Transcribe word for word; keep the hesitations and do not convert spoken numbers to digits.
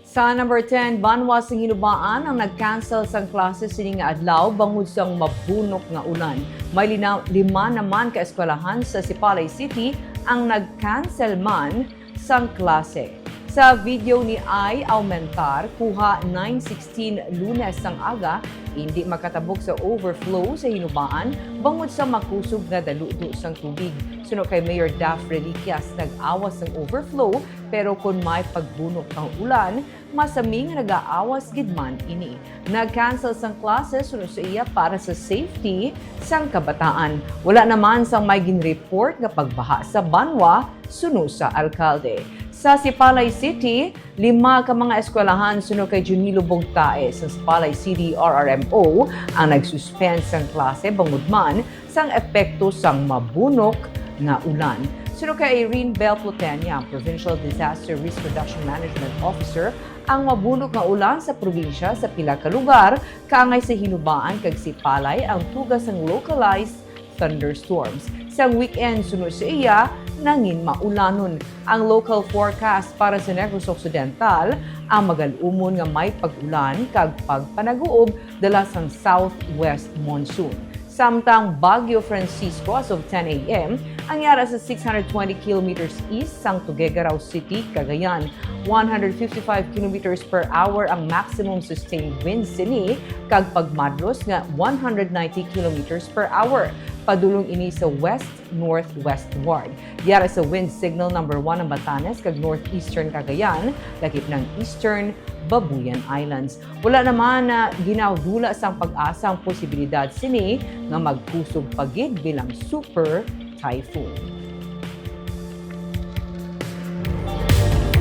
Sa number ten, banwa sing Hinubaan ang nag-cancel sang klase sini nga adlaw bangod sang mabunok nga ulan. May lina-, lima naman ka eskwelahan sa Sipalay City ang nag-cancel man sang klase. Sa video ni Ai Aumentar, kuha nine sixteen Lunes sang aga, hindi makatabok sa overflow sa Hinubaan bangod sa makusog nga daludo sang tubig. Suno kay Mayor Daph Reliquias, nag-awas sang overflow, pero kon may pagbunok kang ulan, masami nga nag-aawas gid man ini. Nag-cancel sang klase suno sa iya para sa safety sang kabataan. Wala naman sang may ginreport nga pagbaha sa banwa suno sa alkalde. Sa Sipalay City, lima ka mga eskwelahan suno kay Junilo Bugtae sa Sipalay City R R M O ang nag-suspend sang klase bangod man sang epekto sang mabunok nga ulan. Suno kay Irene Bell Plutenia, ang Provincial Disaster Risk Reduction Management Officer, ang mabunok nga ulan sa probinsya sa pila ka lugar, kaangay sa Hinubaan kag Sipalay ang tuga sang localized thunderstorms. Sang weekend, suno sa iya, nangin maulanon. Ang local forecast para sa Negros Occidental, ang magal-umon nga may pag-ulan kag pagpanaguob dala sang southwest monsoon. Samtang Baguio Francisco, as of ten a m, ang yara sa six hundred twenty kilometers east sang Tuguegarao City, Cagayan, one hundred fifty-five kilometers per hour ang maximum sustained winds sini, kag pagmadlos nga one hundred ninety kilometers per hour. Padulong ini sa west northwestward. Yara sa wind signal number one ang Batanes kag northeastern Cagayan, lakip ng eastern Babuyan Islands. Wala naman na ginadula sang PAGASA ang posibilidad sini nga magkusog pa gid bilang super typhoon.